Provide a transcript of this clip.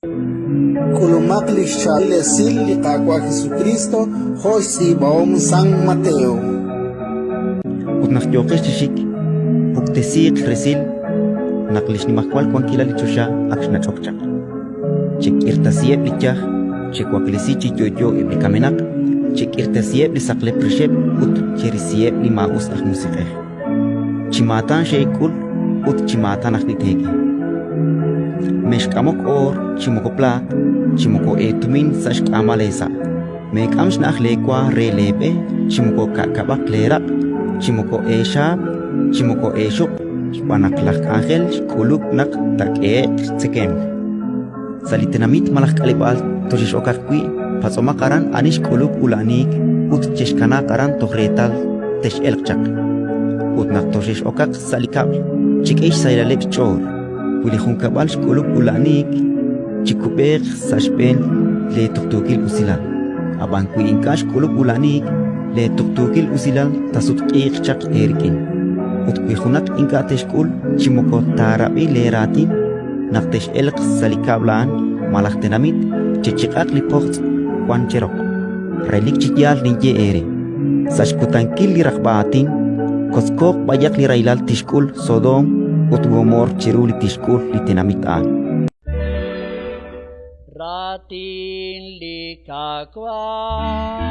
K'ulumaq li xchaab'il esil li Qaawa' Jesukriist jo' xtz'iib'ahom San Mateo. Ut naq yooqex chi xik, puktesiiq resil naq li xnimajwal wankilal li choxa ak xnach'ok chaq. Chek'irtasiheb' li yaj, chewaklesi chi yo'yo eb' li kamenaq, chek'irtasiheb' li saqlep rixeb' ut cherisiheb' li maa'us aj musiq'ej. Chi maatan xeek'ul ut chi maatan ajwi' teek'e. Mexk'amok oor chi moko plaat, chi moko eetumin sa' xk'aamal eesa'. Meek'am xna'aj leewa re leeb'e, chi moko ka'kab'aq leeraq', chi moko eexaab', chi moko eexuq', xb'aan naq laj k'anjel xk'ulub' naq taak'ehe'q xtzekemq. Sa' li tenamit malaj k'aleb'aal toxex'okaq wi', patz'omaq aran ani xk'ulub' ula'aniik ut chexkanaaq aran toj reetal tex'elq chaq. Ut naq toxex'okaq sa' li kab'l, chek'e xsahilaleb' xch'ool. Wi li junkab'al xk'ulub' ula'aniik, chikub'eeq sa' xb'een leetuqtuukil usilal. Ab'an wi ink'a' xk'ulub' ula'aniik, leetuqtuukil usilal taasutq'iiq chaq eerik'in. Ut wi junaq ink'a' texk'ul chi moko taarab'i leeraatin, naq tex'elq sa' li kab'l a'an malaj tenamit, chechiq'aq li pojtz' wank cheroq. Relik chi yaal ninye eere: sa' xkutankil li raqb'a aatin, kotzkooq b'ayaq li rahilal tixk'ul Sodoom ut Gomoor chiru li tixk'ul li tenamit a'an. Raatin li Qaawa'.